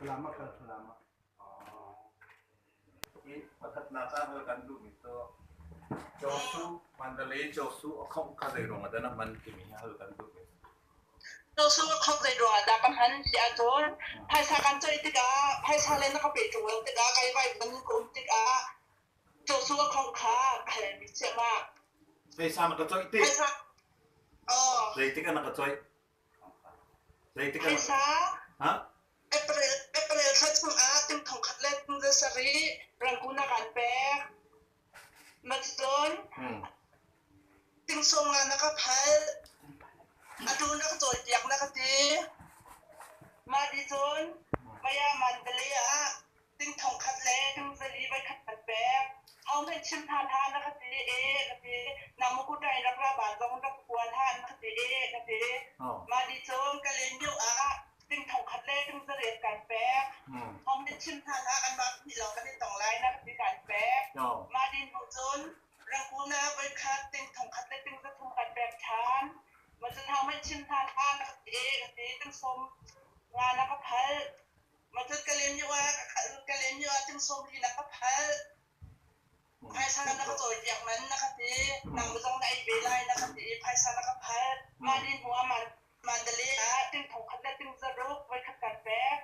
Falam ah kal Falam ah. Hi pakhatnak ah hal kan duhmi cu Josu Mandalay Josu a khongh kha zei ruang ah dah na hman timi hi hal kan duhmi. Josu a khongh zei ruang ah dah ka hman ti ahcun phaisa kan coih tikah phaisa le na ka pe ṭung lo tikah kai vai ban ka um tikah Josu a khongh kha ka halmi ciahmah. Phaisa na ka coih ti? Phaisa oh. Zeitik ah na ka coih? Zeitik ah? Phaisa Ha? April April thla chungah ting thong khat le ting za sarih Rangoon ah kan pek. Macun ting sawm nga na ka phal. Atu na ka cawipiak na ka ti. Mah ti cun Maya Mandalay ah ting thong khat le ting zali voi khat kan pek. Hohmanh chim hna hlah na ka ti e ka ti. Nang mu kutai rak ra ban zong rak kuan hlah na ka ti e ka ti. Mah ti cun ka len lio ah ting thong khat le ting zariat kan pek. Hohmanh chim hna hlah kanmah pahnih lawng kan i tong lai na ka ti kan pek. Mah din hnu cun Rangoon ah voi khat ting thong khat le ting zathum kan pek ṭhan. Mah cun hohmanh chim hna hlah na ka ti e ka ti. Ting sawm nga na ka phal. Mah cun Kalaymyo ah ting sawm li na ka phal. Phaisa na ka cawipiak man na ka ti. Nang zong na ei ve lai na ka ti i phaisa na ka phal. Mah ni hnu ah Mandalay ah ting thong khat le ting zaruk voikhat kan pek.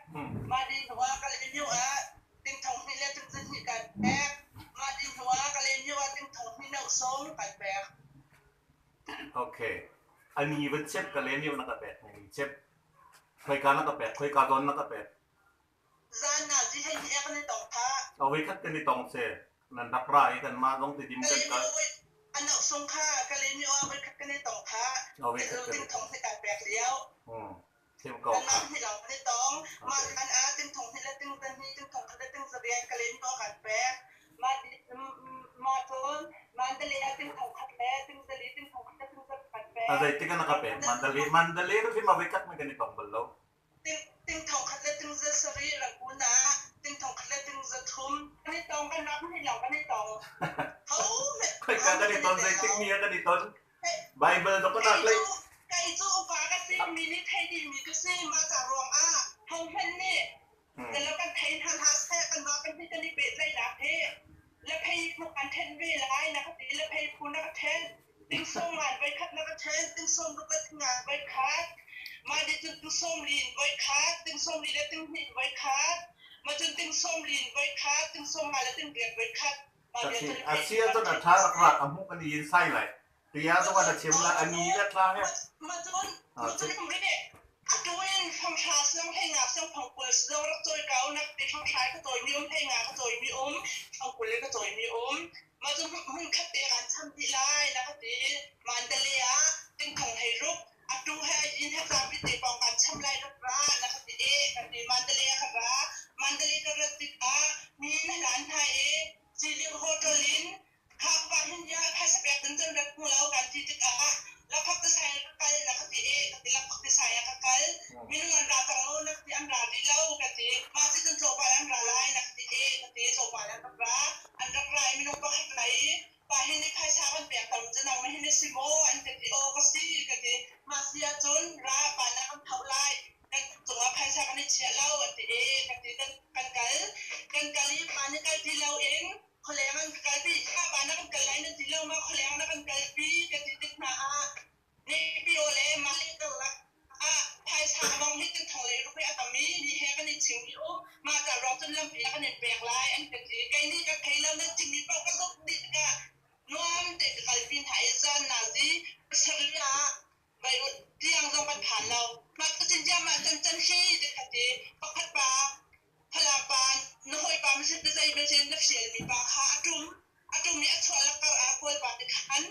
Mah ni hnu ah Kalaymyo ah ting thong hnih le ting zahnih kan pek. Mah ni hnu ah Kalaymyo ah ting thong hnih no sawm kan pek. Okay. Ani van chep Kalaymyo na ka pek ni chep. Khoika na ka pek? Khoika zawn na ka pek? Zan ah zi hei ni kan i tong kha. Awi khat kan i tong se. Nan rak ra i kanmah zong tidim kan kal. An auh sung kha Kalaymyo ah voi khat kan i tong kha. Awi khat kan ting thong hi kan pek lio. Them ko. Kanmah hi lawng kan i tong. Mah kan ah ting thong hi le ting zan hi ting thong khat le ting zarian Kalaymyo kan pek. Mah mah cun Mandalay ah ting thong khat le ting zali ting thong khat le ting zan kan pek. A zeitik ah na ka pek Mandalay Mandalay ka phim awi khat man kan i tong bal lo. Ting thong khat le ting za sarih Rangoon ah ting thong khat le ting za thum kan i tong kan rak ni lawng kan i tong. Ho Khoika kan i ton zeitik ni ah kan i ton. Bible to ka nak lei. Kai cu upa ka si mi nih thei dih mi ka si mah ca ruang ah ho hmanh nih Kan kan thei hna hlah seh kanmah kan hi kan i pehtlaihnak hi lephei phu kan then ve lai na ka ti lephei phu na ka then ting sawm ngan voi khat na ka then ting sawm ruk le ting ngan voi khat mah nih cun ting sawm lin voi khat ting sawm li le ting hnih voi khat mah cun ting sawm lin voi khat ting sawm nga le ting riat voi khat A sia cun a ṭha rak rak a hmuh kan i in sai lai. Tia zong ah na chim la a ni le tla he. Mah cun mah cun atu in fanghra song hlei nga song phangkul zong rak cawi ko nak ti fanghra ka cawi mi um hlei nga ka cawi mi um phangkul ka cawi mi um mah cu hmun khat te kan cham dih lai na ka ti Mandalay ah tingthong hei ruk atu he yin he zapi te pawng kan cham lai rak ra na ka ti e kan ti Mandalay ka ra Mandalay ka rat tikah mi na hlan hna i Siling hotel in Khak pa hin ya phaisa pek ding cun rat hmu lo kan ti tikah lakphak te sai ka kal na ka ti e ka ti lakphak te sai ah ka kal minung an ra cang lo na ka ti an ra rih lo ka ti mah si cun tlawmpal an ra lai na ka ti e ka ti tlawmpal an rak ra an rak ra i minung pakhat lai pa hin nih phaisa kan pek tam cu nang ma hin na si maw an ka ti aw ka si ka ti mah si ahcun ra pa na kan tho lai kan cungah phaisa kan i chiah lo an ti e ka ti kan kal kan kal i pa nih kal ti lo in khualeng an ka kalpi pa na kan kal lai na ti lo ma khualeng na kan kalpi ka ti tik hna ah Nipio le Male karlak ah phaisa a bong hi tin thong le rupe a tam i ni he kan i ching i um mah ca ruang cun lampi ah kan in pek lai an ka ti kei nih ka thei lo na chimmi paoh ka zumh dih tikah nuam te ka kalpi hna i zan nazi pasarih ah vai tiang zong kan phan lo mah cu cin mah can can hi te kha ti pakhat pa Falam pa na hawipa masin na zei masin na fialmi pa kha a ṭum a ṭum i a chuah lakar ah Kawlpa te khan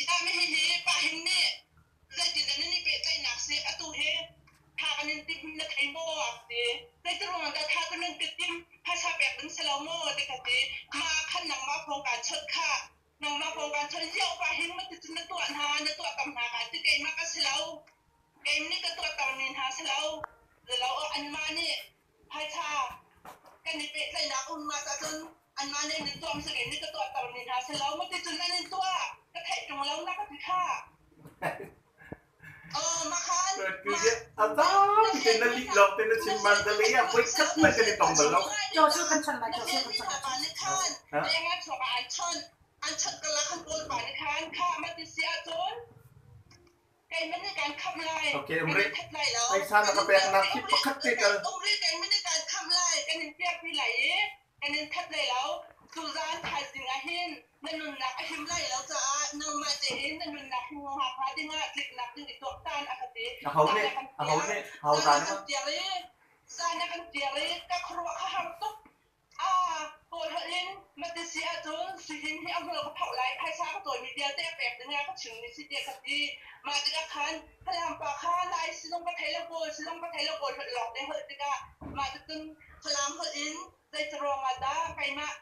ya mi hihi pa him nih zeitindah nan i pehtlaihnak si atu hi tha kan in tim na thei maw a ti zeitiruang dah tha cu nan ka tim phaisa pek ding si lo maw ti ka ti mah khan nangmah phung kaan chawt kha nangmah phung kaan chawt lio pa hing ma ti cun na tuah hna na tuah tam hna ka ti keimah ka si lo Keim nih ka tuahtermi hna si lo. Lo anmah nih phaisa kan i pehtlaihnak um ma cun anmah nih an in tuah hmasa keim nih ka tuahtermi hna si lo. Maticun an in tuah ka theih ṭung lo na ka ti kha. A te na lih lawng te na chim Mandalay ah voi khat hmanh kan i tong bal lo. Chaw cu kan chon lai, chaw cu kan chon lai. Ha? Okay, umri. Paisa na ka pek nak hi pakhat te kal. Kan in that lai lo. Tuzaan thaizing ah hin na nunnak a him lai lo caah nangmah tein na nunnak him hnga dingah tliknak ding i tuaktan a ka ti. Aho nih aho nih hau zan a kan tiar i zan a kan tiar i ka khuaruah kha har tuk. Ah, kawl holh in mati si ahcun suihin hi a hmul ka phauh lai, phaisa ka cawimi vialte a pek dingah ka chimmi si tiah ka ti. Mah tikah khan Falam pa kha Lai sizung ka thei lo, Kawl sizung ka thei lo, Kawl holh lawng te holh tikah mah ticun Falam holh in Zeicaruangah dah keimah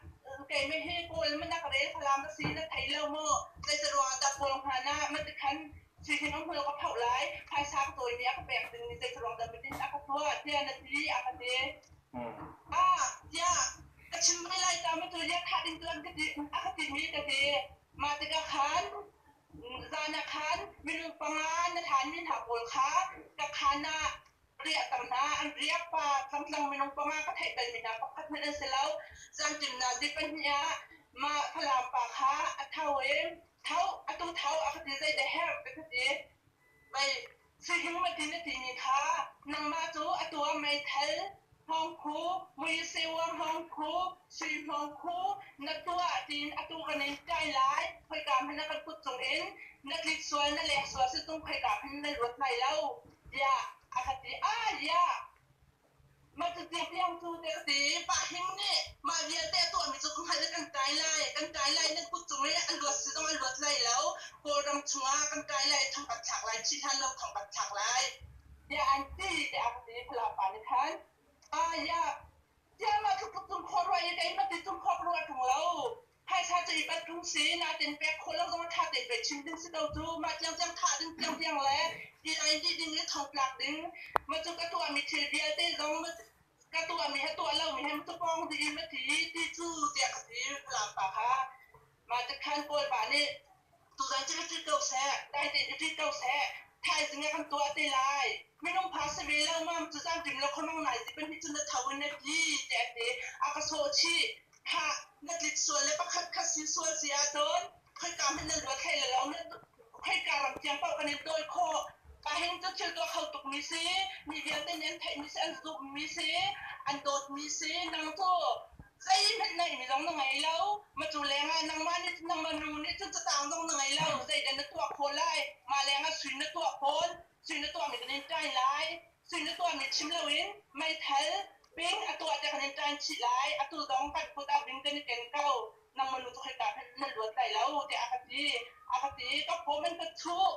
keimah hi Kawl ma na ka rel Falam ka si na thei lo maw? Zeicaruangah dah Kawl hnga na ma tikhan suihin um hmul ka phoh lai, phaisa ka cawimi a ka pek dingmi zeicaruang dah mitin a ka tuah tiah na ti a ka ti. Ah, tiah ka chim mai lai ta ma tu lia kha ding tu an ka ti a ka timi ka ti. Mah tikah khan zan ah khan minung panga na hlanmi hna pawl kha ka khan ah riah tam hna an riak pa tlamtlang minung panga ka theih balmi hna pakhat hmanh an si lo. Zantimnak ni pahnih ah mah Falam pa kha a tho i tho atu tho a ka ti zei dah herh ka ti. Mei sihing ma ti na timi kha nangmah cu atu ah meithal hmawngkhu muiseu hmawngkhu sui hmawngkhu na tuah tiin atu kan in kai lai khoika hmanh ah kan kut cung in na tlik sual na lek sual si tung khoika hmanh na luat lai lo tiah a ka ti. Ah ya, mah cu tiang cu te ka ti. Pa Hing nih mah vialte a tuahmi cu ka hngalh i kan kai lai, kan kai lai, nan kut cung i a luat si zong a luat lai lo. Kawlram chungah kan kai lai, thong kan thlak lai, thi hlan lo thong kan thlak lai tiah an ti tiah a ka ti. Falam pa nih khan ah ya tiah mah tluk tluk cung khawh rua i keimah ti cung khawh ka ruah ṭung lo. Phaisa cu i bat ṭung si, natin pek khawh lo zong a ṭha tein pei chim ding si ko cu. Mah tiangtiang thah ding tiangtiang le ti ai dih ding i thongtlak ding. Mah cu ka tuahmi thil vialte zong ka tuahmi he tuah lomi he cu pawng dih in ma ti ti cu tiah ka ti Falam pa kha. Mah tikhan Kawl pa nih tuzan cu i ṭit ko seh, dai tein i ṭit ko seh, thaizing ah kan tuah te lai. Minung pha si ve lo mam cu zamṭim lo khuamang nai zi pahnih cu na tho in na tli tiah a ti. A ka sawh chih. Khah, na tlik sual le pakhat khat si sual si ahcun khoika hmanh nan ruat hlei lo, khoika ram tiang paoh kan in tawi khawh. Ahhin cu thil tuah kho tukmi si, mi vialte nih an theihmi si, an zumhmi si, an dawtmi si. Nang cu zeihmanh neihmi zong na ngei lo. Macu lengah nangmah nih nangmah nu nih cun catang zong na ngei lo. Zeidah na tuah khawh lai? Mah lengah sui na tuah fawn. Sui na tuahmi kan in ṭai lai. Sui na tuahmi chim loin meithal ping a tuah te kan in ṭan chih lai. Atu zong kan kut ah bing kan i ken ko. Nangmah nu cu khoika hmanh nan luat lai lo tiah a ka ti. A ka ti. Ka phawm an ka chuh.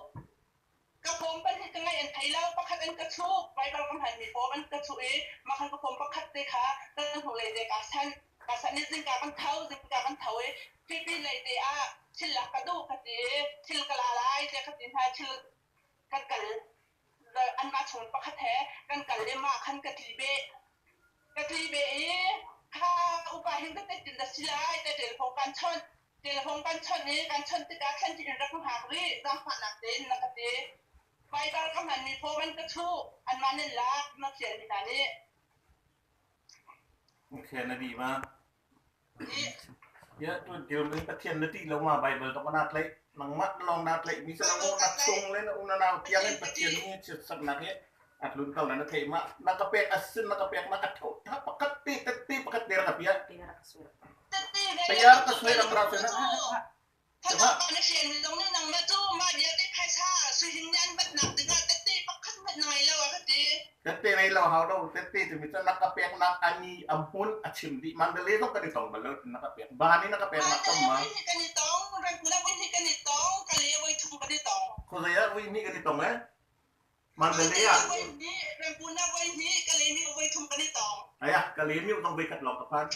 Ka phawm pahnih ka ngaih an thei lo. Pakhat an ka chuh. Baibal ka hmanmi phawm an ka chuh i mah khan ka phawm pakhat te kha kan hnulei te kaa sanh. Kaa sanh i zingka kan tho, zingka kan tho i pipi lei te ah thil lak ka duh ka ti i thil ka la lai tiah ka ti hna. Thil kan kal anmah chung pakhat he kan kal i mah khan ka tli beh ka tli beh i kha upa hin ka tin da si lai te telephone kan chawnh telephone kan chawnh i kan chawnh tikah thlen in rak hngak rih zaangfahnak tein na ka ti. Baibal ka hmanmi phone an ka chuh, anmah nan lak na fial mi hna nih. Okay, na di ma? Ya, tu dir mi Pathian na ti lo ma Bible to na tlaih nangmah lawng na tlaih mi sa na na chung le na um na nau tiang in Pathian ni chiat sak nak hi atlun ko na na theih ma na ka pek asin na ka pek na ka tho tha pakhat te tet te pakhat te ka pia tayar ka sui ram ra na. Thazang na fian mi zong nih nangmah cu mah vialte phaisa suihin nih an batnak dingah tette pakhat hmanh na ngei lo a ka ti. Tette ngei lo hau lo, tette timi cu na ka peknak ani a hmun a chim dih. Mandalay zong kan i tong bal lo na ka pek. Ba nih na ka peknak tam ma. Mandalay kan i tong, Rangkula voi hnih kan i tong, Kale voi thum kan i tong. Khuazei ah voi hnih kan i tong eh? Mandalay ah. Voi hnih, Rangkuna voi hnih, Kale mi voi thum kan i tong. Aya, Kale mi zong voi khat lawng ka phan.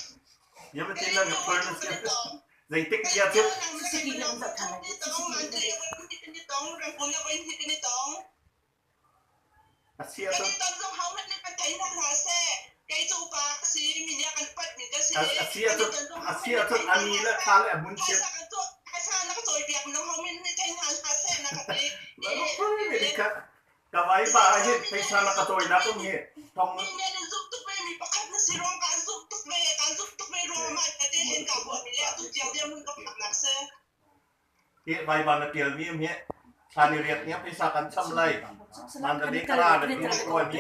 Yam tin na furnace zeitik ya cu. Asia cu asia cu asia cu ani le thla le a mun chiat. Ka vai pa ah hin phaisa na ka cawinak um hi thong Mi nih an zumh tuk ve mi pakhat na si ruang kaan zumh tuk ve kaan zumh tuk ve ruang mah te hin ka buah mi le atu tiang dirhmun ka phaknak si. Hi vaiva na tial mi um hi thla ni riat ni phaisa kan cham lai. Mandalay kara na ti ko ni.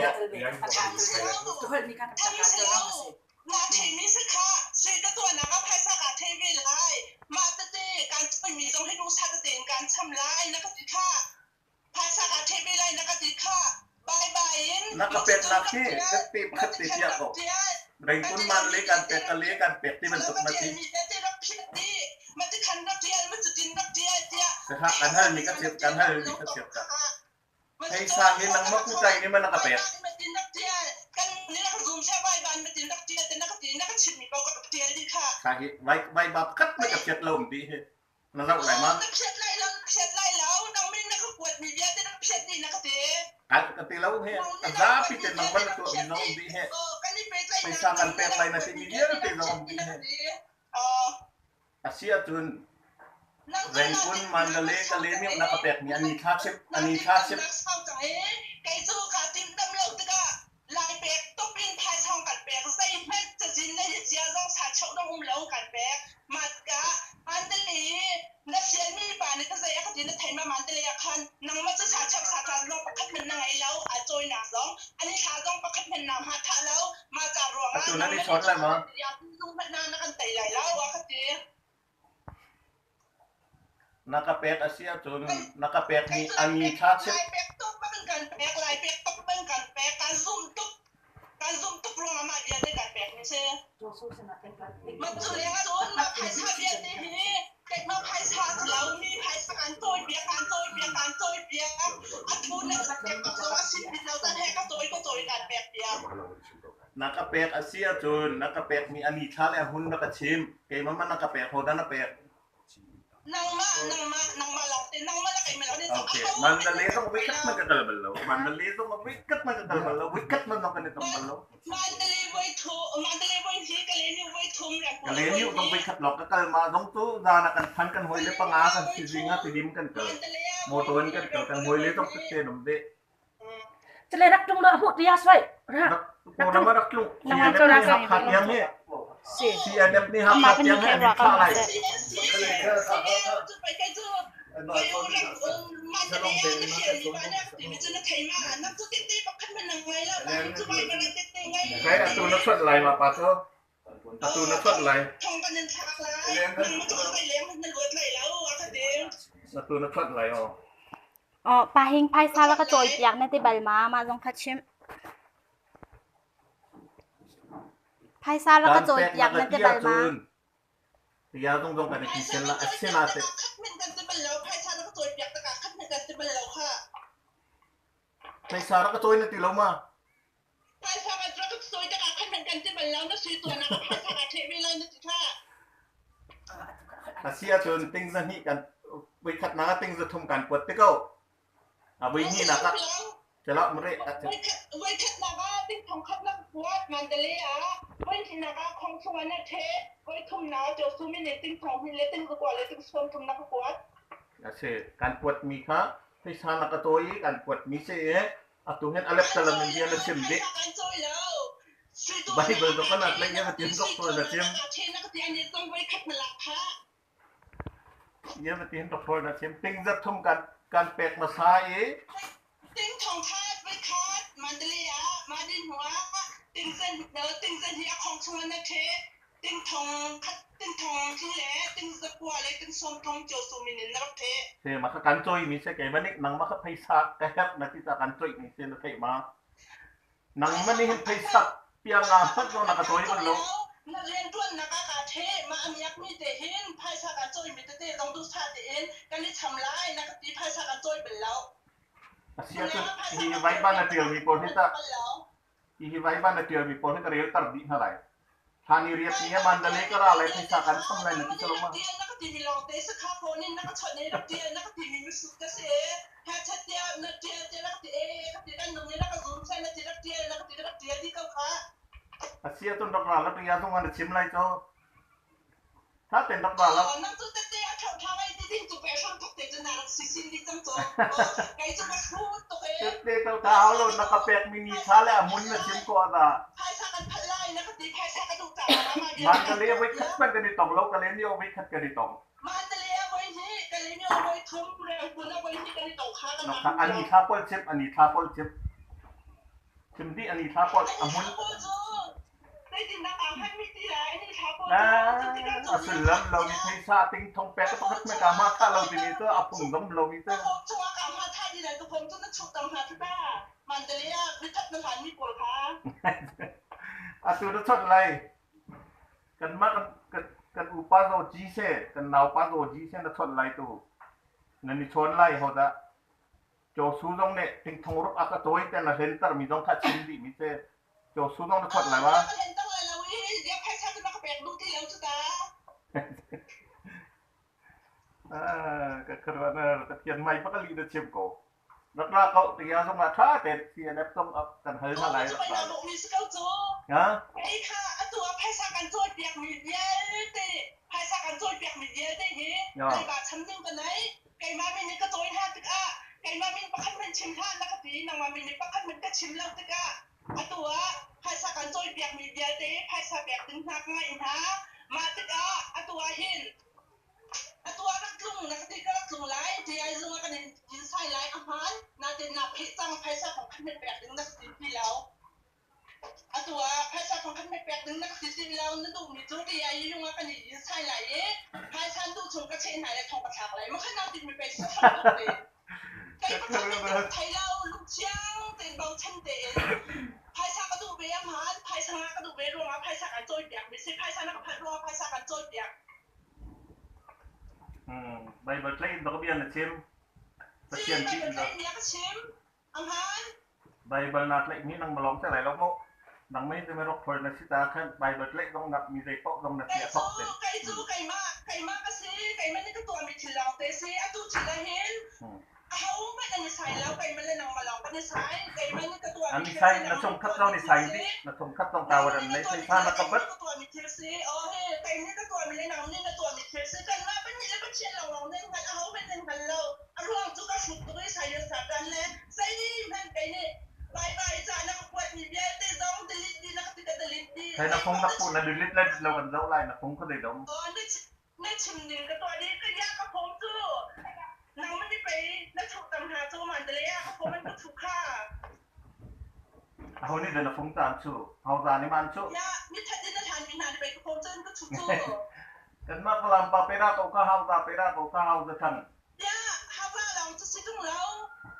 Na theimi si kha sui ka tuahnak ah phaisa kaa thei ve lai. Mah tete kan mi zong hi duhsah tete in kan cham lai na ka ti kha. Phaisa kaa thei ve lai na ka ti kha. Bye bye in. Na ka peknak hi ka pe pakhat te piah ko. Rengkun Mandalay kan pek ka le kan pek ti bantuk na ti. Ka kan hal mi ka chep kan hal mi ka chep ka. Phaisa hi nangmah kutai nih man a ka pek. Kha hi vai vai ba pakhat na ka phiat lo um ti hi. Na zoh lai ma? Kan ka ti lo he. A zapi te nangmah na tuah mi na um dih he. Phaisa kan pek lai na ti mi vialte na um dih he. A si ahcun Rengkun Mandalay Kalaymyo na ka pekmi an i thla chip an i thla chip. Kei cu kaa timdam lo tikah lai pek top in thaisang kan pek zeihmanh cazin le cia zong sa cheuh dong um lo kan pek mah tikah Mandalay na fialmi pa nih ka zei a ka ti na thei ma Mandalay ah khan nangmah cu sa cheuh sa tla zong pakhat hmanh na ngei lo aa cawinak zong an i thla zong pakhat hmanh na hma thah lo mah ca ruangah Atu nan i chawn lai ma? Lung hmanh na kan tei lai lo a ka ti. Na ka pek a si ahcun na ka pekmi a mi thla chim. Lai pek tuk bang kan pek, lai pek tuk bang kan pek, kan zumh tuk. Kan zumh tuk ruangah mah vialte kan pek mi si. Mah cu leng ah cun mah phaisa vialte hi keimah phaisa si lo mi phaisa kan cawi piak, kan cawi piak, kan cawi piak. A thu na pek bak zong a si lo tan he ka cawi ka cawi kan pek piak. Na ka pek a si ahcun na ka pekmi a nithla le a hmun na ka chim. Keimah man na ka pek, hodah na pek? Nangmah, nangmah, nangmah lawngte, nangmah le keimah lawngte. Okay. Mandalay zong voikhat man ka kal bal lo. Mandalay zong voikhat man ka kal bal lo. Voikhat man zong kan i tong bal lo. Mandalay voi thu, Mandalay voi hi Kalaymyo voi thum Kalaymyo zong voikhat lawng ka kal ma zong cu zan ah kan phan kan hawi le panga kan si zing ah tidim kan kal. Motor in kan kal kan hawi le zong tete nom de. Cale rak tlung lo hu tia soi. Ra. Rak tlung. Rak tlung. CNF nih Hakha tiang hi. CNF nih Hakha tiang hi an in thlah lai. Kai atu na chawt lai ma pa cu. Atu na chawt lai. Atu na chawt lai o. Aw, pahing phaisa la ka cawipiak na ti bal ma? Mah zong kha chim. Phaisa la ka Kan pek cawipiak na na ka ti ti bal ma? ahcun ya zong zong kan i thisen la asinain phaisa rak ka cawi na ti lo ma? Phaisa kan rak sawi tikah khan kan ti bal lo na sui tuan ah phaisa ka ṭheh ve lai na ti kha. A si ahcun ting za hnih kan voi khatnak ah ting za thum kan kuat te ko. A voi hnihnak ah cala mre Voi khatnak ah ting thong khat na kuat Mandalay ah voi hnihnak ah khong chung ah na ṭheh voi thumnak ah Josu min in ting thong hnih le ting zakua le ting sawm thum na ka kuat. A si kan kuat mi kha phaisa na ka tawi i kan kuat mi si i Atu hin a leptalam in bia na chim dih. Bible zong kan atlaih i hatin doctor na chim. Nia matin doctor na chim. Ting zat thum kan kan pek hmasa i Ting thong khat voi khat Mandalay ah Madin hua ting zan ting zan hi a khong chung na the ting thong khat ting thong thing le ting zakua le ting som thong cho su min in na rak the Se ma kha kan choi mi se kei manik nang ma kha phaisa ka herh na ti ta kan choi mi se na theih ma nang ma nih hin phaisa piang nga hmanh zong na ka choi bal lo na rian tuan na ka ka the ma amiak mi te hin phaisa ka choi mi tete zong du sa te in kan i cham lai na ka ti phaisa ka choi bal lo Asia cu hi vaiban na tial mi pawl hi ta Hihi vaivan a ṭialmi pawl hi ka relter dih hna lai. Thlan i riat ni ah Mandalay ka ra lai phaisa kan cham lai na ti calo ma? Na ka timi lawng te sa kha phone in na ka chawnh i rak ṭial na ka timi mihrut ka si he chat tiah na ṭial tiah na ka ti ee ka ti kan nung i na ka zum sai na ti rak ṭial na ka ti rak ṭial dih ko kha. A si ahcun rak ra la ṭia zong ah na chim lai cu. Tha tein rak ra la. Nang cu tete a ṭhawng ṭha ngai ti ding cu pe hram thok te cu na rak si sin dih cang cu. Kei cu ka hrut tuk ee. Te to ta hau lo na ka pek mi ni tha le a mun na chim ko da. Mandalay voi khat pan kan i tong lo ka len yo voi khat kan i tong. Ani thla pol chim ani thla pol chim chim di ani thla pol a mun a sullam lo mi thei sa ting thong pek pakhat me ka ma tha lo timi cu a phung zong lo mi cu atu na chawt lai kan mah kan kan upa zo ji se kan naupa zo ji se na chawt lai tu nan i chawn lai ho dah Caw su zong nih tingthong ruk a ka cawi te na hlenter mi zong kha chim dih mi si. Caw su zong na chawt lai ma? Ka kharuah na Pathian mai bak ali na chim ko. Rak ra ko tiya zong ah tha te CNF zong kan hal hna lai rak ra. Ha? Ei kha atu ah phaisa kan cawi piak mi vialte phaisa kan cawi piak mi vialte hi leiba cham ding ka nei keimah min nih ka cawi hna tikah keimah min pakhat hmanh chim hlah na ka ti nangmah min nih pakhat hmanh ka chim lo tikah atu ah phaisa kan cawipiakmi vialte phaisa pek ding hna ka ngaih hna mah tikah atu ah hin atu ah rak tlung na ka ti ka rak tlung lai ti ai zung ah kan in in sai lai a hmaan natin na pheh cang phaisa kong khat hmanh pek ding na ka ti ti lo Atu ah phaisa kong khat hmet pek ding na ka ti ti lo na duhmi cu ti ai yung ah kan i in sai lai i phaisa an duh chung ka cheh hna le thong ka thlak lai makhan na timi pei sa tham tuk te kei pakhat nih ka thei lo lungthiang tein bochan tein phaisa ka duh ve a hmaan phaisa nga ka duh ve ruangah phaisa kan cawi piak mi si phaisa na ka phanh ruangah phaisa kan cawi piak Bible tlai in bak bia na chim Pathian ti in bia ka chim a hmaan Baibal naa tlaihmi nangmah lawng si lai lo mu. Nangmah hi rawk ṭhawl na si ta khan Baibal tlaih zong nak mi zei paoh zong na si a thawk te. Kei cu keimah keimah ka si keimah nih ka tuahmi thil lawng te si atu thil ah hin ahohmanh an i sai lo keimah le nangmah lawng kan i sai keimah nih ka tuahmi An i sai na chungkhat zong i sai dih na chungkhat zong tawar an nei sai sa na ka bat ka tuahmi thil si oh he kei nih ka tuahmi le nang nih na tuahmi thil si kanmah pahnih le Pathian lawnglawng nih hngalh ahohmanh nan hngal lo a ruang cu ka hrut tuk i saya Satan le zeihmanh kei nih bye ca na ka kuatmi vialte zong delete dih na ka ti ka delete dih. Thai na phung na pu na delete le lo kan zoh lai na phung ka zei dom. Na chim ning ka tuah dih ka ya ka phung cu nangmah nih pei na thuh tam hna cu man dele ya ka phung an ka thuh kha. Aho nih dah na phung caan cu? Ho za nih man cu? Ya mi that in na hlan mi hna nih pei ka phung cun ka thuh cu. Kanmah Falam pa pera ko ka hau za pera ko ka hau za thang. Tiah Hava lawng cu si ṭung lo,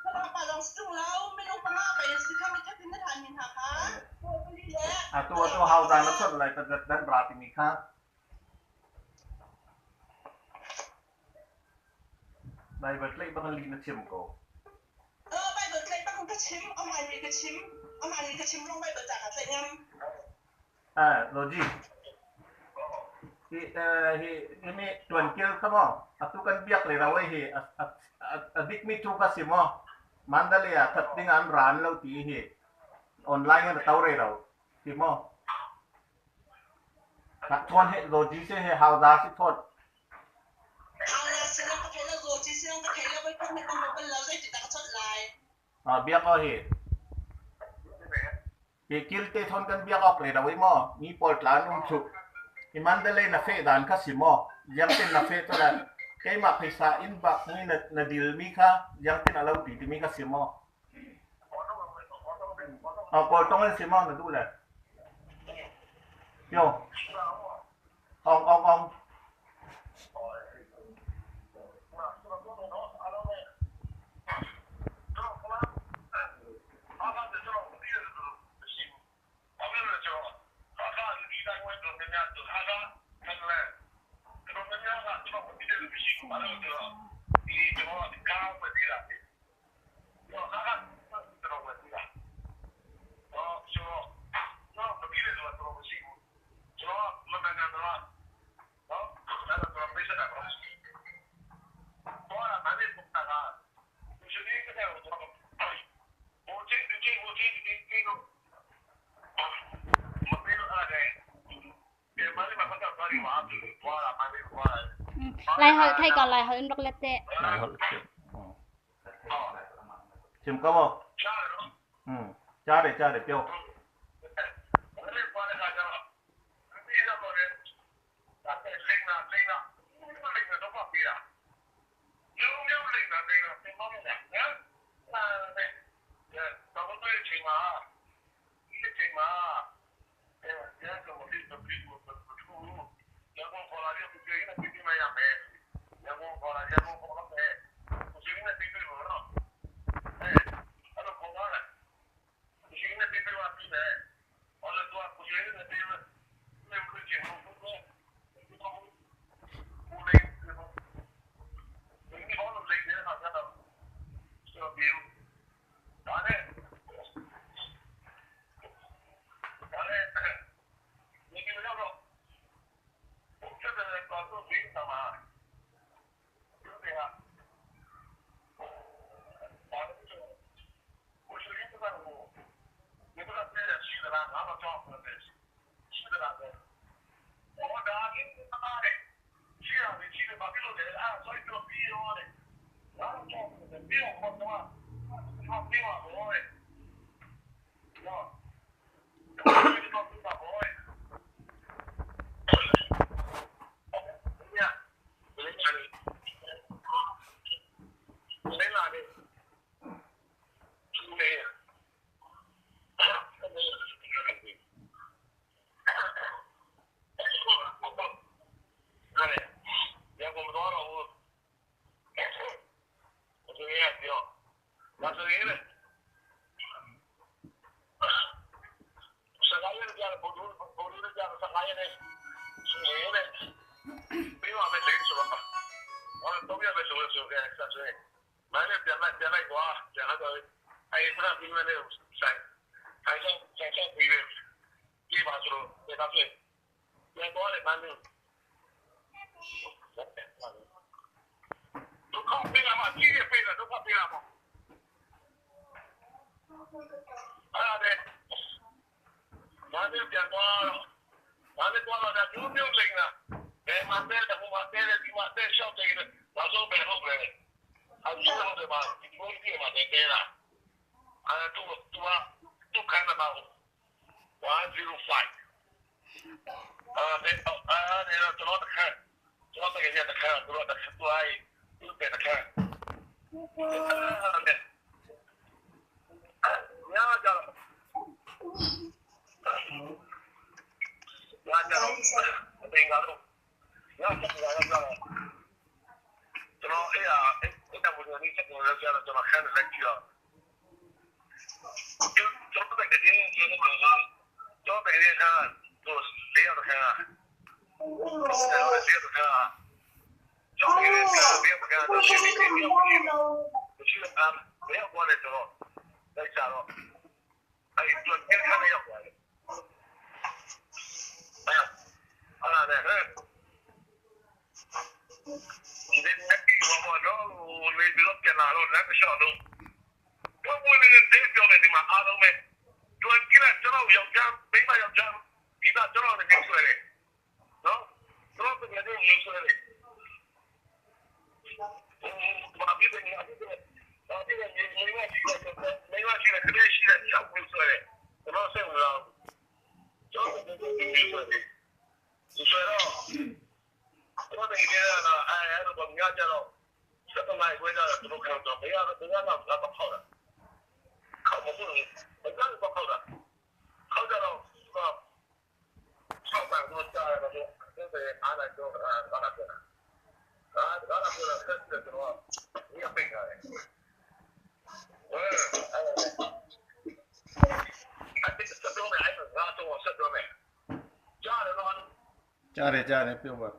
Falam lawng si ṭung lo, minung panga pei an si kha mi that in na hlanmi hna kha pali le Atu atu hau dan na chawnh lai pazat dan ra timi kha. Bible tlaih bang li na chim ko. Bible tlaih bang ka chim, a hmaanmi ka chim, a hmaanmi ka chim rong Bible ca ka tlaih ngam. Logi. Hi hi hi tuan kil kha maw atu kan biak le rawai hi a dik mi thu kha si maw Mandalay ah that ding an ran lo ti hi online an to re ro si maw thon he logi se he hau da si thot biak o hi Hi kilte thawn kan biak awk le lo i maw mi pawl tla an um thuk. Hi Mandalay na feh dan kha si maw? Ziangtin na feh cawlh keimah phaisa inn bak mi na, na dil mi kha ziangtin a lo ti timi kha si maw? Oh, kawl tong in si maw na duh le? Yo. Ong ong ong. Laiholh thei ko Laiholh in rak let te. Laiholh. Chim ko maw? อืมကြားတယ်ကြားတယ်ပြော ကြားတယ်ကြားတယ်ပြောပါ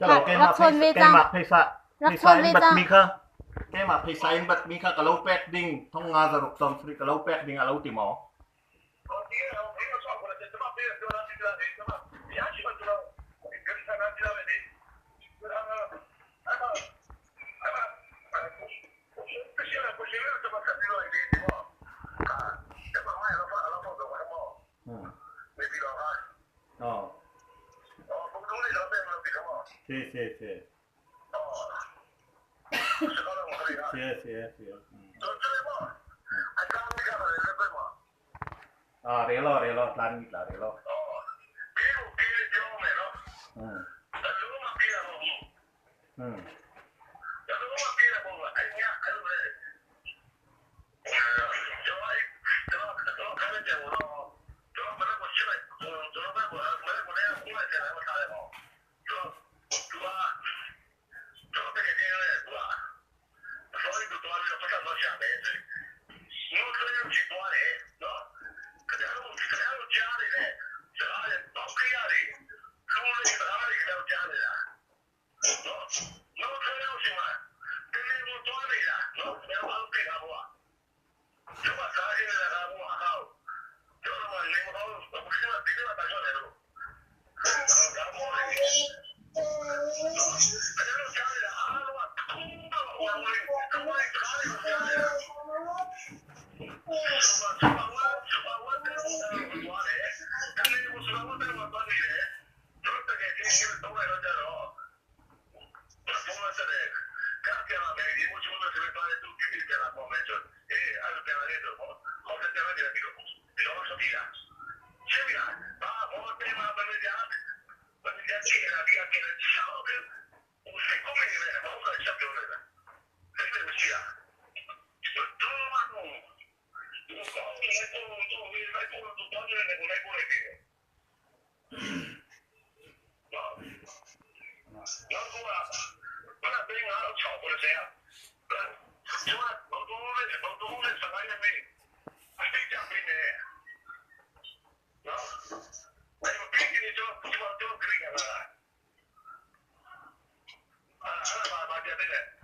Rak chawn ve cang. Rak chawn ve cang. Keimah phaisa in bat mi kha ka lo pek ding thong nga za ruk sawm sarih ka lo pek ding a lo ti maw? Oh. Si si si. Si si si. Ah, relo relo tlan mi tla relo. Hmm. Hmm.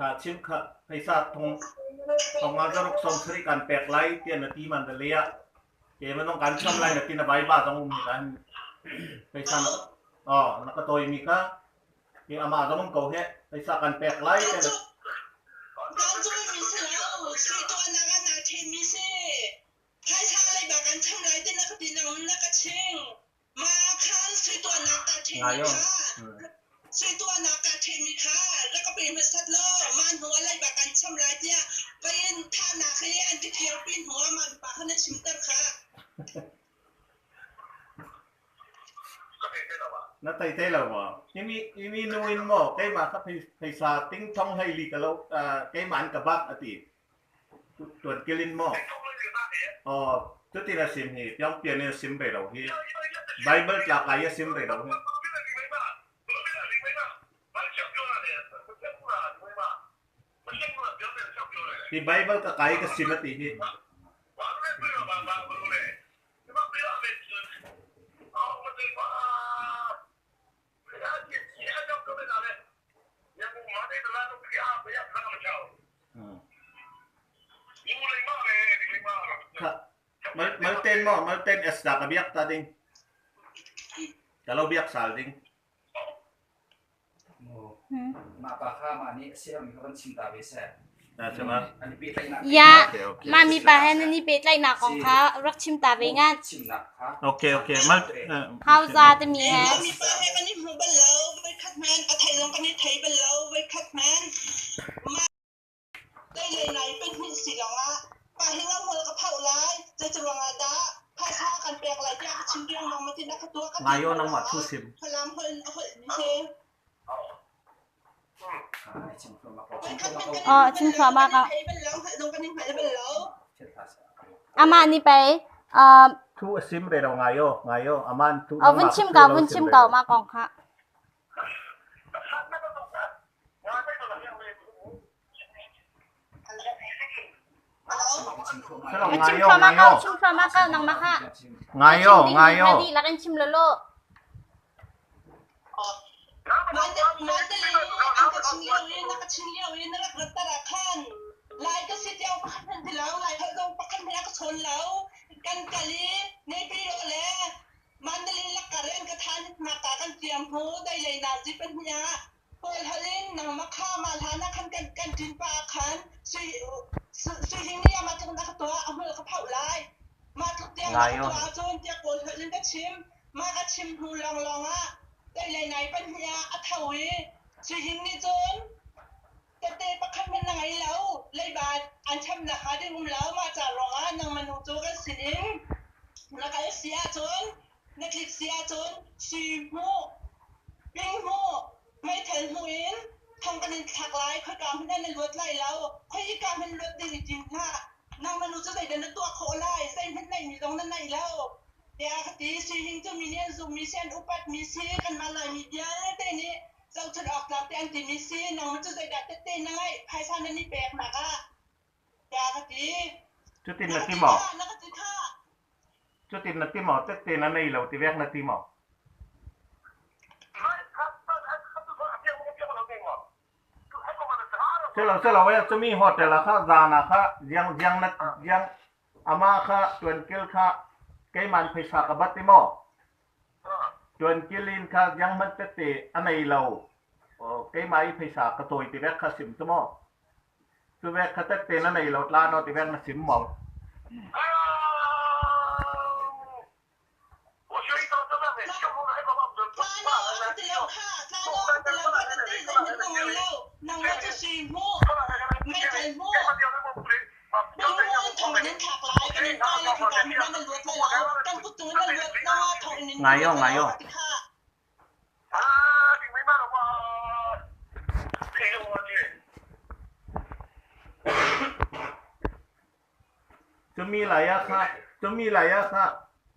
Kha chim kha phaisa thong thong nga zaruk sawm sarih kan pek lai tiah na ti man le ah ke manong kan cham lai na ti na bai ba zong um kan phaisa na oh na ka toi mi kha ke ama zong um ko he phaisa kan pek lai tiah na Ngai yo. Sui tuahnak kaa ṭhehmi kha rak ka pe hmasat law mah hnuah leiba kan cham lai tiah vain thahnak hi an ka kirpi hnuah mah mipa kha na chimter kha. Na thei te lo maw? Imi nu in maw keimah kha phaisa ting thong hlei li ka lo keimah an ka bak a ti. Tuan kil in maw? Aw, cutin a sim hi piangpian in a sim ve lo hi. Bible tlak ai a sim ve lo hi. Hi Bible ka kai ka sim a ti hi. Malten maw malten es da ka biak ta ding. Ka lo biak sal ding. Mah pa kha mah nih a siarmi kha van chim ta ve seh. Ya, mah mi pa he nan i pehtlaihnak kong kha rak chim ta ve ngan. Okay, okay. Mal Hau za timi he. Mi pa he kan i hmu bal lo, voikhat hmanh a thei zong kan i thei bal lo, voikhat hmanh. Mah lei nai pahnih si lawngah pa hi nga hmual ka phauh lai, zeiruang ah dah phaisa kan pek lai tiah ka chim riangmang ma tin a ka tuah ka ti. Ngayo nangmah thu sim. Falam holh holh ni se. Oh, chim thluahmah ka. Amah nih pei Thu a sim re lo ngayo, ngayo, aman thu oh, vun chim ko, vun chim ko mah kong kha. Chim thluahmah ko, chim thluahmah ko nangmah kha. Ngayo, ngayo. Dihlak in chim lolo. Lai ka si tiang pakhat hmanh ti lo, lai holh zong pakhat hmanh a ka chawn lo. Kan kal i Naypyidaw le Mandalay lakar in ka than maka kan tiam hnu dai lei nazi pahnih ah Kawl holh in nangmah kha mah hlan ah khan kan kan ṭin pah ah khan sui sui hing nih amah tluk na ka tuah a hmul ka phauh lai. Mah tluk tiang na ka tuah ahcun tiah Kawl holh in ka chim. Mah ka chim hnu lawnglawng ah dai nai pahnih ah a tho i sui hing nih cun tete pakhat hmanh na ngei lo leiba an chamnak hnga ding um lo mah ca ruangah nangmah nu cu kan sinin na kal si ahcun na tlik si ahcun sui hmuh ping hmuh meithal hmuh in thong kan in thlak lai khoika hmanh ah na luat lai lo khoika hmanh luat ding i tim hlah nangmah nu cu zeidah na tuah khawh lai zeihmanh neihmi zong na nei lo tiah ka ti. Sui Hing cu mi nih an zumhmi si, an upatmi si, kanmah Laimi vialte nih zohchunh awk tlak te an timi si. Nangmah cu zeidah tette na ngeih? Phaisa nan i peknak ah tiah ka ti. Cutin na ti maw? Na ka ti khah. Cutin na ti maw? Tette na nei lo ti vek na ti maw? Silo silo eh cumi hotel ah kha zan ah kha ziang ziang na ziang Amah kha ṭuankil kha keimah in phaisa ka bat i maw? Ṭuankil in kha zianghmanh tete a nei lo. Keimah i phaisa ka cawi ti vek kha sim cu maw? Cu vek kha tette na nei lo tla naw ti vek na sim maw? Ngai aw, ngai aw. Cumi lai ah kha cumi lai ah kha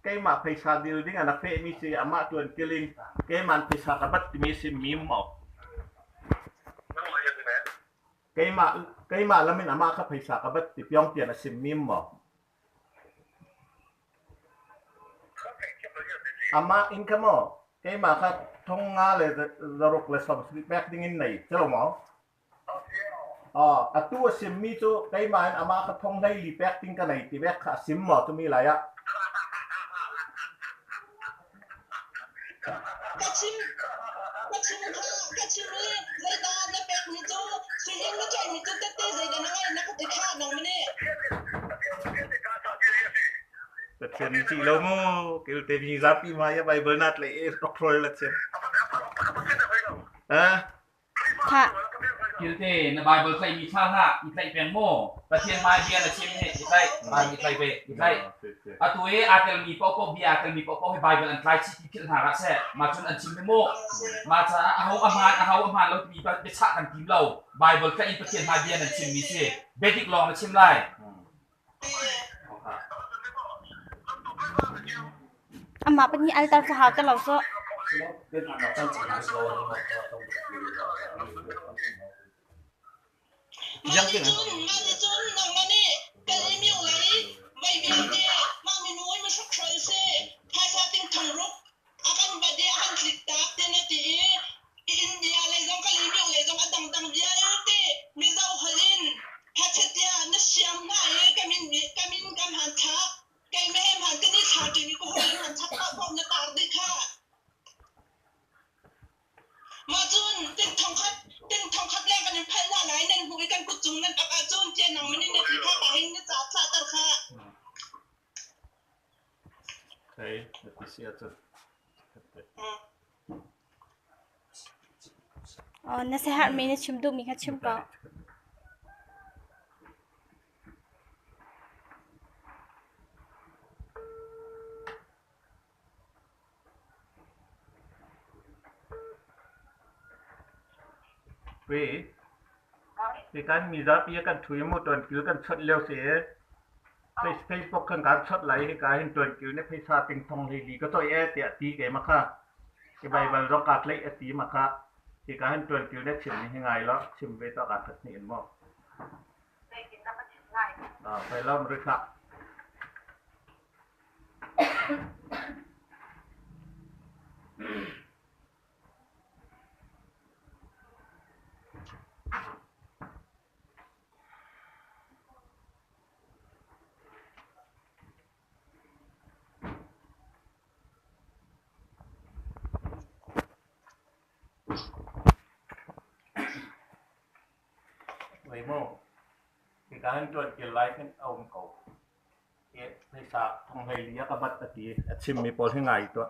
keimah phaisa dil ding ah na fehmi si amah ṭuan kil in keimah phaisa ka bat timi si mim maw? Keimah keimah lam in amah kha phaisa ka bat ti piangpian a sim mim maw? Amah in kha maw keimah kha thong nga le zaruk le sawm sarih pek ding in nei celo maw? Atu a simmi cu keimah in amah kha thong 14 pek ding ka nei ti vek kha a sim maw timi lai ah? Ka chim ka chim kha ka chim i zeidah na pekmi cu sui na caihmi cu tette zeidah na ngeih na ka ti khah nang mani. Pathian ṭih lo mu kil te mi zapi hmai ah Bible na tlaih i rockroll na chim. Eh? Khah. Kilte na Bible tlaihmi thla hlah, i tlaih peng maw? Pathian hmai bia na chim hi i tlaih, i tlaih ve, i tlaih. Atu i aa telmi paohpaoh bia aa telmi paohpaoh hi Bible an tlai chih ti philh hna hlah seh. Mah cun an chim hi mu. Mah caah aho a hmaan, aho a hmaan lo timi biachah kan tim lo. Bible tlaih in Pathian hmai bia nan chimmi si. Biadik lawng na chim lai. Amah pahnih alter ka hau te lo sawh. Yang ke Mahticun nangmah nih kal i mioh lei mei vialte mah minu i mihrokhrawl si phaisa ting thong ruk a kan bat i a kan tliktak tiah na ti i India lei zong kal i mioh lei zong a dangdang vialte Mizo holh in hachet tiah na siam hna i ka min ka min ka hmanthlak keimah he hman kan i thla ṭimi ka hawi hmanthlak paohpaoh na tar dih khah. Mah cun ting thongkhat leng kan in phalh hna lai nan hmuh i kan kut cung nan ap ahcun tiah nangmah nih na ti kha pa hin na ca thlahter kha. Okay, na ti si ahcun. Na siaherhmi na chim duhmi kha chim ko. Kan mizapi a kan ṭhu i maw ṭuankil kan chawnh lio si i Facebook kan kaan chawnh lai i hika hin ṭuankil nih phaisa ting thong 14 ka cawih ee tiah a ti keimah kha. Hi Baibal zong kaa tlaih a ti mah kha. Hika hin ṭuankil nih a chimmi hi ngai law chim ve tuah kaa khat hnih in maw. Fai lo ri hlah. Zeimaw, hika hin ṭuan kil lai khin a um ko. Phaisa thong 14 a ka bat a ti. A chimmi pawl hi ngai tuah.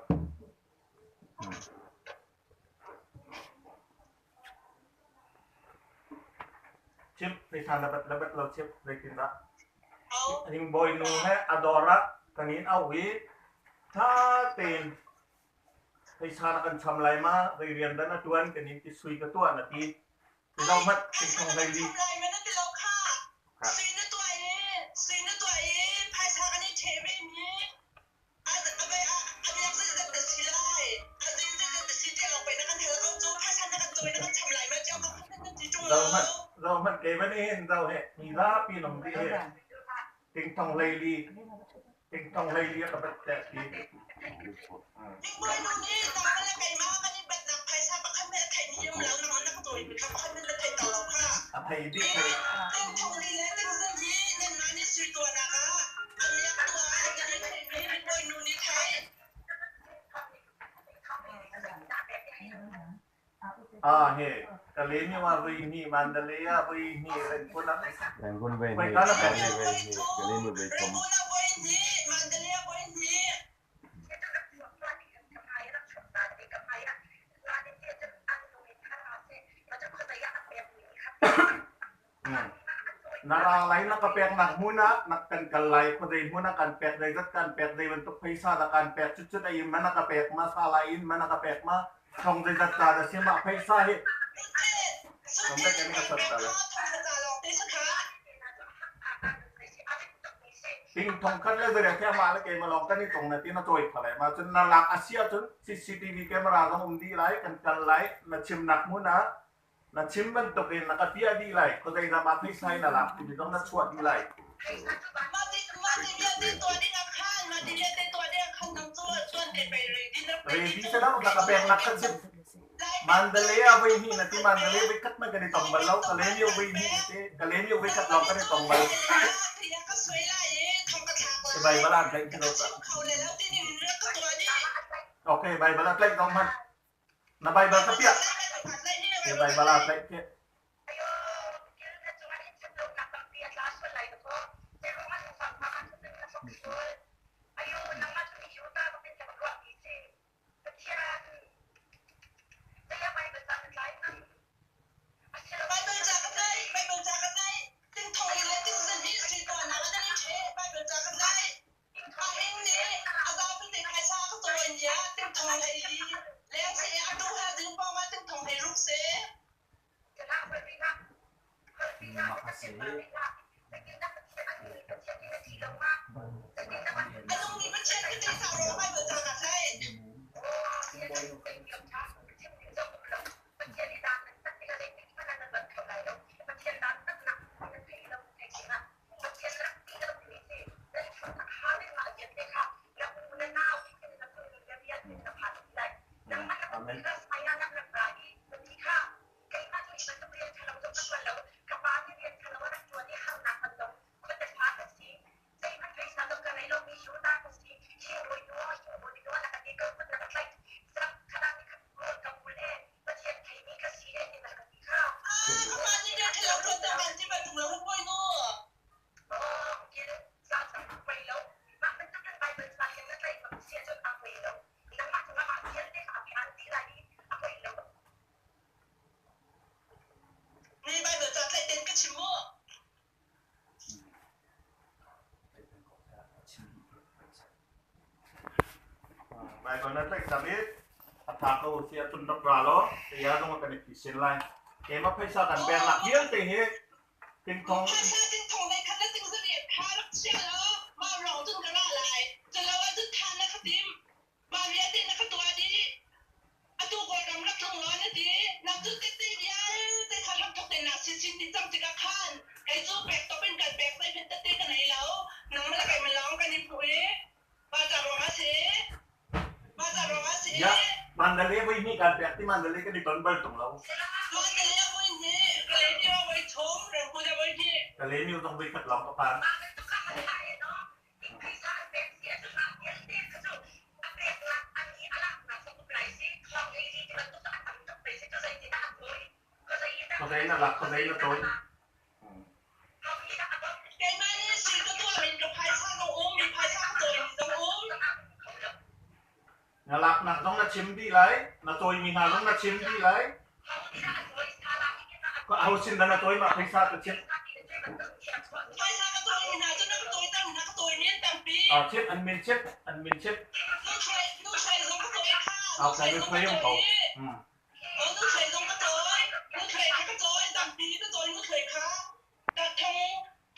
Chim, phaisa na bat le bat lo chim, zeitindah? Hingbawi nu he a dawr ah kan in auh i ṭha tein phaisa na kan cham lai ma, zei rian dah na ṭuan kan in ti sui ka tuah na ti. Zohhmanh ting thong 14. Lai man ti lo kha. Sui na tuah i sui na tuah i phaisa kan i ṭheh ve mi a a miak zeizat na si lai a zin zeizat na si tiah lawng pei na kan hal ko cu phaisa na kan cawi na kan cham lai ma tiah ka na ti ṭung lo. Zohhmanh zohhmanh kei van in zoh he mi zapi nong dih he ting thong 14 ting thong 14 a ka bat tek ti. Mikbawi nu nih nangmah le keimah kan i batnak phaisa pakhat hmanh a theihmi um lo nangmah na ka cawimi kha pakhat hmanh na theih ter lo kha. A thei dih thei. Ting thong li le ting zan hi nanmah nih sui tuahnak ah a miak tuah ah nan i theihmi mikbawi nu nih theih. Ah he Kalemi wa voi hnih Mandalay ah voi hnih Rangoon ah Rangoon voi voi hnih, ka la Mandalay voi hnih, Kalemi voi thum. Rangoon ah voi hnih, Mandalay ah voi hnih. Na ra lai na ka peknak hmun ah na kan kal lai khuadei hmun ah kan pek zeizat kan pek zei bantuk phaisa dah kan pek cucut a in ma na ka pek ma sa lai in ma na ka pek ma thong zeizat ca dah si mah phaisa hi Thong kan ka sat ta lai. Ting thong khat le zere khe mah le keimah lawng kan i tong na ti na cawi kha lai ma cun na lak a si ahcun CCTV camera zong um dih lai kan kal lai na chimnak hmun ah na chim bantuk in na ka piah dih lai khuazei ram ah phaisa in na lak timi zong na chuah dih lai. Ready sa lo na ka pek nak kan chim Mandalay ah voi hnih na ti Mandalay voi khat man kan i tong bal lo Kalemyo voi hnih na ti Kalemyo voi khat lawng kan i tong bal. Bible ah tlaih ti lo ka. Okay, Bible ah tlaih dong hmanh. Na Bible ka piah. Ya Bible ah tlaih piah. Amen. Mi Bible ca tlaih tein ka chim mu. Bible na tlaih cang i a tha ko si ahcun rak ra law saya zong kan i phisin lai. Keimah phaisa kan pek nak vialte hi tingthong Phaisa tingthong nei khat le tingzariat kha rak chia law mah rong cun ka ra lai. Culo ahcun tha na ka tim. Mah vialte na ka tuah dih. Atu Kawlram rak tlung law na ti. Nang cu tette vialte kha hramthok tein naa sinsin dih cang tikah khan kei cu pek top in kan pek zeihmanh tette ka nei lo. Nangmah le keimah lawng kan i hmu i mah ca ruangah si. Mah ca ruangah si. Ya, Mandalay voi hnih kan pek ti Mandalay kan i ton bal tung lo. Mandalay voi hnih, Kalaymyo voi thum, Rangoon voi hnih. Kalaymyo zong voi khat lawng ka phan. Khuazei na lak, khuazei na tawi. Keimah nih sui ka tuah min ka phaisa zong um, mi phaisa ka cawi mi zong um. Na laknak zong na chim dih lai, na cawimi hna zong na chim dih lai. Aho sin dah na cawi mah phaisa ka chim. Phaisa ka cawi mi hna cu na ka cawi tam na ka cawi mi an tampi. Ah, chim an min chim, an min chim. Nu thluai, nu thluai zong ka cawi kha. Ah, okay, nu thluai um ko. Nu thluai zong ka cawi, nu thluai kha ka cawi, tampi ka cawi nu thluai kha. Ka thong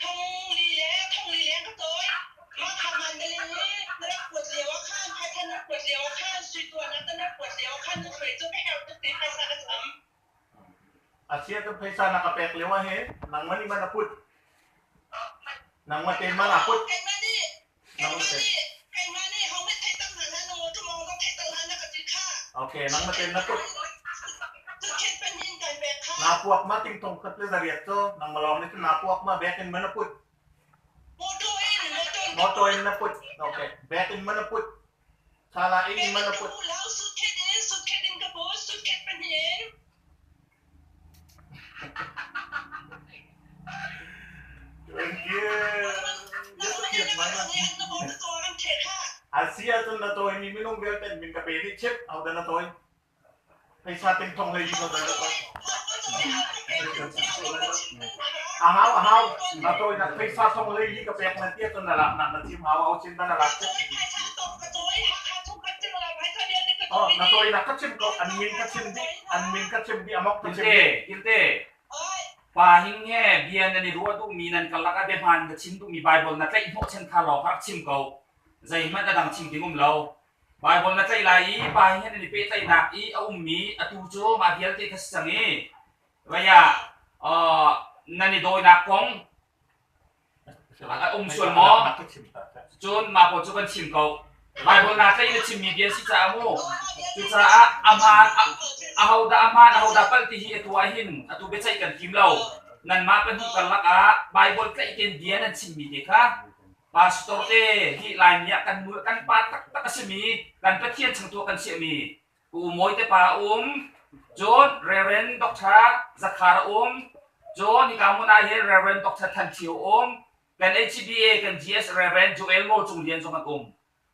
thong li le thong li leng ka cawi. Mah kha Mandalay i na rak kuat lio ah khan, phaisa na rak kuat lio ah khan, sui tuahnak na rak kuat lio ah khan nu thluai cu ka herh tuk ti phaisa ka cham. Asia tu phaisa na ka pek lio ah hin nangmah nih man a put. Nangmah tein man a put. Keimah nih keimah nih keimah nih ho hmanh theih tam hna hlah na maw zong theih tal hlah na ka ti kha. Okay, nangmah tein na put. Cu khet pahnih in kan pek kha. Na puak ma ting thong khat le zariat cu nangmah lawng nih cun na puak ma bek in man a put. Motor in motor in Motor in na put. Okay, bek in man a put. Thala in man a put. Lau suit khet in suit khet in ka put suit khet pahnih in. Asia cun na tawi mi minung vialte min ka pe dih chip au da na tawi phaisa ting thong hlei ding na tawi a hau a hau na tawi na phaisa thong hlei li ka pek na tia cun na lak nak na chim hau au chin da na lak Oh, na tawi na ka chim ko an min ka chim dih an min ka chim dih amok ka chim dih Kilte, pa hing he bia nan i ruah duhmi nan karlak ah biahmaan na chim duhmi Baibal na tlaih hnawhchan kha lawng rak chim ko. Zeihmanh a dang chim ding um lo. Baibal na tlaih lai i pa hing he nan i pehtlaihnak i a ummi atu cu mah vialte kha si cang i vei ah nan i dawinak kong A um sual maw? Cun mah pawl cu kan chim ko. Baibal naa tlaih na chimmi bia si caah mu. Cucaah a hmaan ahodah a hmaan ahodah palh ti hi atu ah hin atu biaceih kan tim lo. Nanmah pahnih karlak ah Baibal tlaih tein bia nan chimmi te kha pastor te hi Laimi ah kan kan pa taktak a simi kan Pathian changtu ah kan chiahmi Pu Mawi te pa a um. Cun Reverend Dr. Zakhar a um. Cun hika hmun ah hin Reverend Dr. Than Thio a um. Kan HBA kan GS Reverend Joel Nawl Cung Lian zong an um.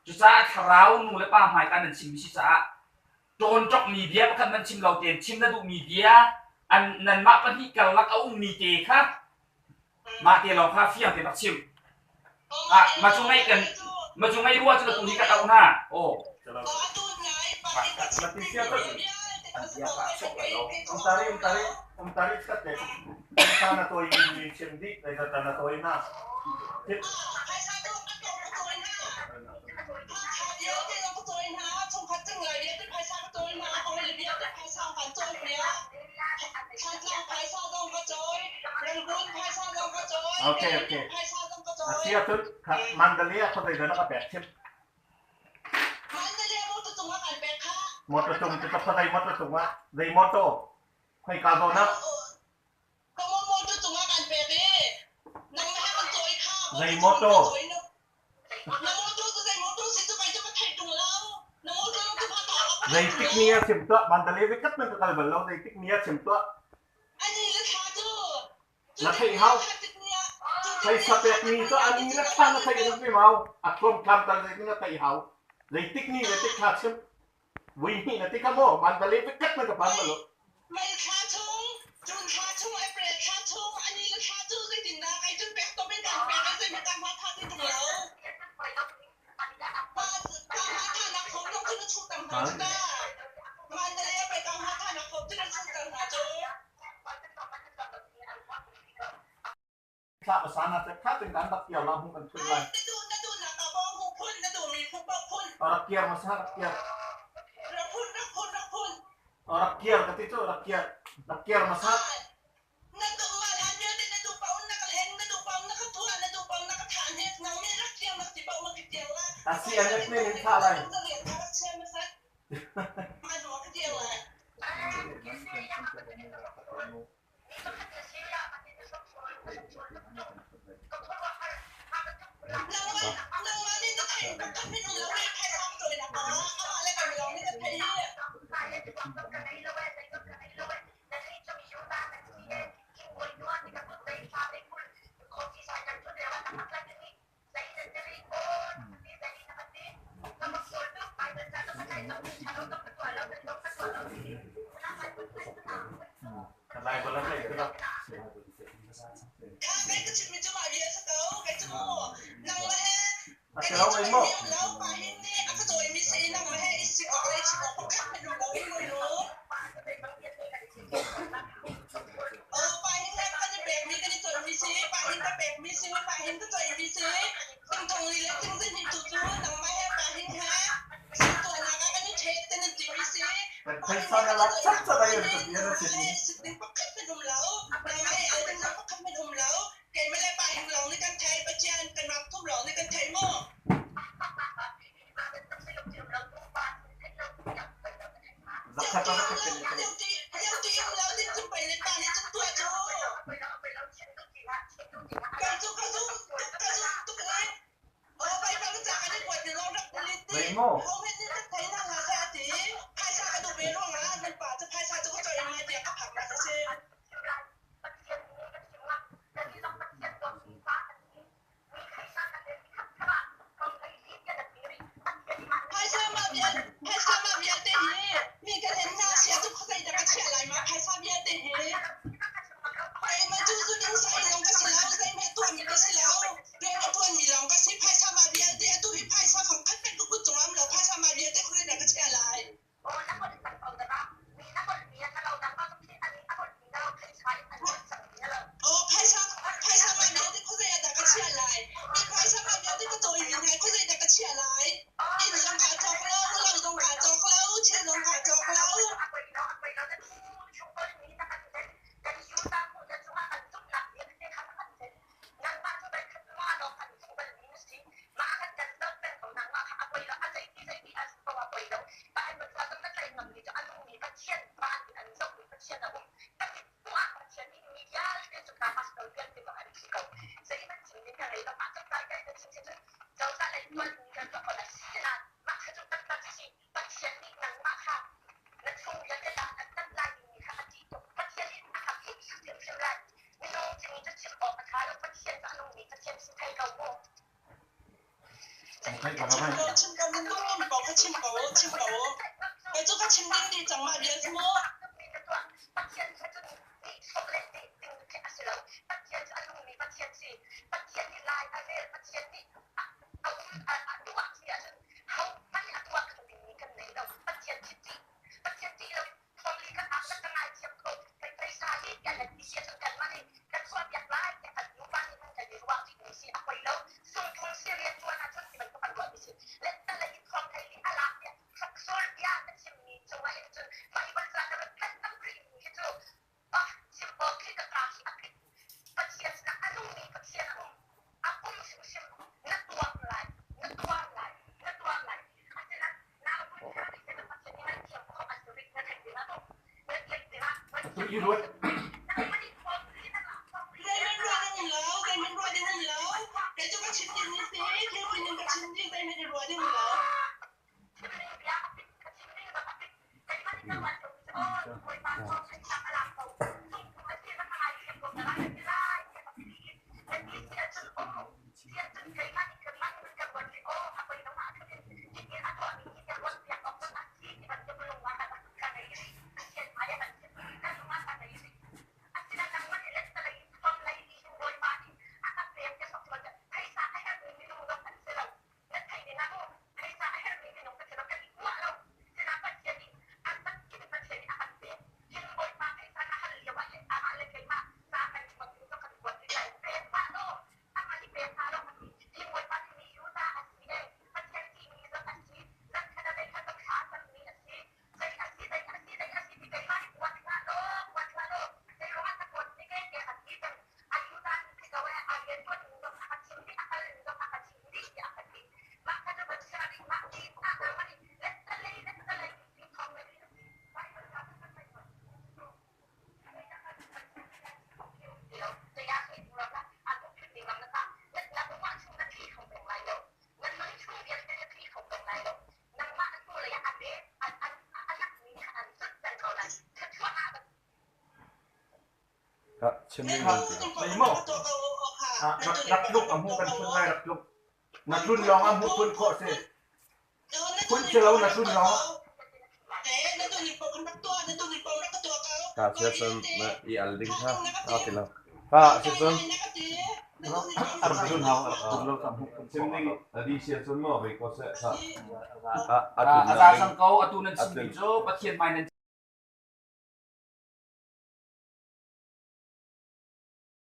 Cucaah thlarau nu le pa hmaika nan chimmi si caah ṭawnṭokmi bia pakhat nan chim lo tein chim na duhmi bia an nanmah pahnih karlak a ummi te kha mah te lawng kha fiang tein rak chim. Ah, ma cu ngaih kan ma cu ngaih rua cu na tu hi ka auh hna. Aw. Um tari chat te. Ta na toi mi chim di dai ta na toi na. Phaisa tu a to ka toi na. Phaisa te ka toi na. Chungkhat chung lai vialte phaisa ka toi na. Hawi vialte phaisa kan cawi piak. Thantlang phaisa zong ka cawi. Rangoon phaisa zong ka cawi. Okay, okay. Phaisa zong ka cawi. Asia tun Mandalay a khoi da na ka pek chim. Mandalay motor cung ah kan pek kha. Motor cung cu ka khoi motor cung ah zei motor khoi ka zawn ah. Ka motor cung ah kan pek i nang na kan cawi kha. Zei motor? Na motor cu zei motor si cu kai cu ka thei tung lo. Na motor cu ka ta ka Zeitik ni a chim tuah Mandalay ve kat man ka kal bal lo zeitik ni a chim tuah. Ani le thla cu. Na theih hau. Phaisa pekmi cu ani le thla na theih na si mau. A thuam tham tal zeitin na theih hau. Zeitik ni le tik thla chim. Vui hnih na ti kha maw Mandalay ve kat man ka phan bal lo. May thla chung, June thla chung, April thla chung, ani le thla cu zeitindah kai cun pek to men kan pek ai zei ka hma tha ti tung lo. Pa ka hma tha nak khom dong cu na chuh tam hna cu ta. Mandalay pe ka hma tha nak khom cu na chuh tam hna cu. Thla pasana te kha tin kan rak kiar la hung kan thut lai. Na duh na duh nak ah bawng hu phun na duh mi phu paoh phun. Rak kiar ma sa rak kiar. Rak phun rak phun rak phun. Rak kiar ka ti cu rak kiar. Rak kiar ma sa. Na duh ma hlan vialte na duh paoh na ka hlen na duh paoh na ka tuah na duh paoh na ka thah hnek nang mi rak kiar nak ti paoh ma ka kiar la. Asi an ek men in thah lai. Rak chia ma sat. Ma duh ka kiar lai. Nangmah nih na theih ka minung lo i phaisa ka cawi nak ah amah le keimah lawng nih kan theih hi. Kha kai ka chimmi cu mah bia a si ko. Kai cu mu nangmah he kan i cawimi um lo pa hin nih a ka cawimi si i nangmah he i sik awk le i chim awk pakhat hmanh um lo in ngoi lu. Aw pa hin he kan i pekmi kan i cawimi si pa hin ka pekmi si pa hin ka cawimi si tingtong li le tingzin hi tu cu nangmah he pa hin he singtuahnak ah kan i ṭhet te nan timi si pa hin he kan i cawihnak nangmah he sik ding pakhat hmanh um lo nangmah he al ding zong pakhat hmanh um lo keimah le pa hin lawng nih kan thei Pathian kan rak thum lawng nih kan thei mu. Phaisa mah vialte hi mi kan hen hna sia cu khuazei dah ka chiah lai ma phaisa vialte hi keimah cu zu ding sai zong ka si lo zeihmeh tuahmi ka si lo rian a ṭuanmi lawng ka si phaisa mah vialte atu hi phaisa fangkhat hmanh ka kut cungah um lo phaisa mah vialte khuazei dah ka chiah lai. Aw phaisa phaisa mah vialte khuazei ah dah ka chiah lai mi phaisa mah vialte ka cawimi hna khuazei dah ka chiah lai inn zong kaa cawk lo lo zong kaa cawk lo thil zong kaa cawk lo. Chim ko, chim ko, nan duhmi paoh kha chim ko, chim ko. Kei cu ka chim ding dih cang mah vial cu mu. Atu i ruat. Rak tluk a hmuh kan phun lai rak tluk. Na tlun lawng ah hmuh phun khawh si. Phun si lo na tlun lawng ah. Ka siasun na i al ding kha a ti lo. Ka siasun. Rak tlun hau rak tlun lo ka hmuh phun Chim ding adi siasun maw ve ko seh. A za cang ko atu nan chimmi cu Pathian hmai nan.